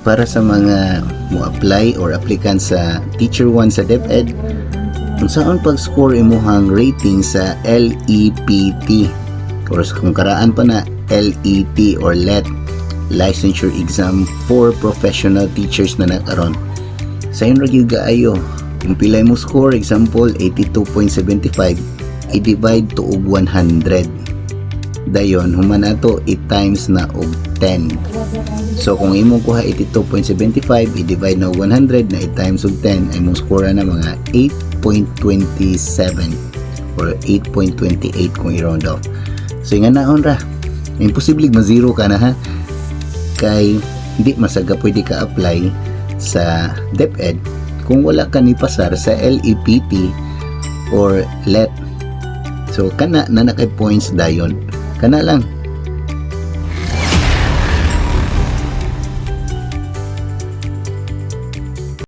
Para sa mga mo apply or applicant sa Teacher 1 sa DepEd, unsaon pag-score imuhang rating sa LEPT or sa kung karaan pa na LET or LET, Licensure Exam for Professional Teachers na nakaron. Sayon ra gyud kaayo. Kung pila mo score, example 82.75, i-divide to og 100. Dayon human ato i-times na og 10. So kung imong kuha 82.75, i-divide na og 100 na i-times og 10, ay mong score na mga 8.27 or 8.28 kung i-round off. So nga naon ra. Imposible ma-zero ka na ha. Kay hindi masaga pwede ka apply sa DepEd kung wala ka ni pasar sa LEPT or LET. So kana na na kay points dayon. Kana lang.